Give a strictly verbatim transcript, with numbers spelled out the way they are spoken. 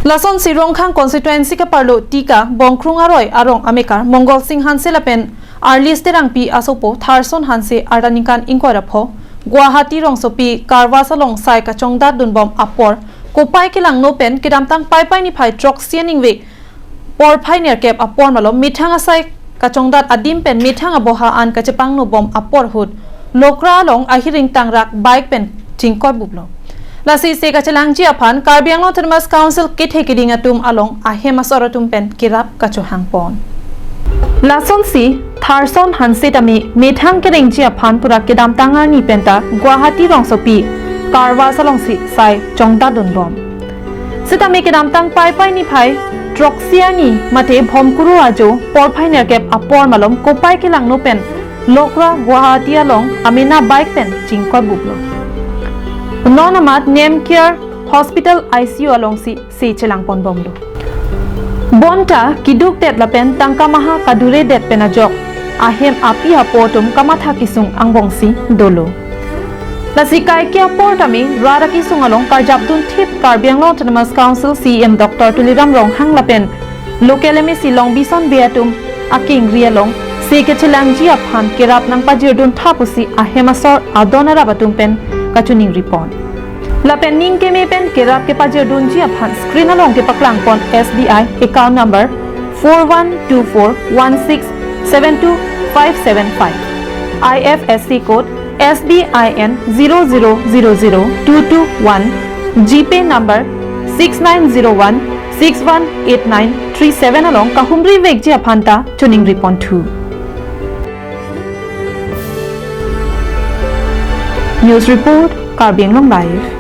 Lasonsi Rongkhang constituency kaparlo Tika Bongkrung aroi arong amekar Mongol Sing Hanse lapen Arlis Terangpi asopo Tharson Hanse arta ningkan ingkoi ra pho Guwahati rongsopi Karwas along sai kachongdat dunbom apor kopai kelangno pen kedamtang Paipai niphai throksi aningve porphai nerkep apor malom methang asai kachongdat adim pen methang aboha an kachepangnobom apor ahut Lokra along ahiring tangrak bike pen chingkoibuplo. Lasi se kachelangji aphan Karbi Anglong Autonomous Council kethe keding atum along ahem asor atum pen kerap kachohangpon. Lasonsi Tharson Hanse tame methang kerengji aphan pura kedamtang arni penta Guwahati rongsopi Karwas alongsi sai chongdat dunbom. Sitame kedamtang Paipai niphai throksi arni mate Bhomkuru ajo porphai nerkep apor malom kopai kelangno pen Lokra Guwahati along amena bike pen chingkoibuplo. Non amat Nemcare Hospital I C U alongsi se chelangponbomlo. Bonta kedukdet lapen tangka maha kaduredet pen ajok ahem api apo atum kamatha kesung angbongsi dolo. Lasi kaike apor tame rat akesung along karjapdun thip Karbi Anglong Autonomous Council C E M Doctor Tuliram Ronghang lapen local M A C Longbison Bey atum akengri along se kachelangji aphan kerap nangpajirdun tha pusi ahem asor adon arap atum pen kachoningripon. Lapen ning keme pen kerap kepajirdunji aphan screen along kepaklangpon S B I account number four one two four one six seven two five seven five, I F S C code S B I N zero zero zero zero two two one, GPay number six nine zero one six one eight nine three seven along kahumri vekji aphan ta choningriponthu. News report, Karbi Anglong Live.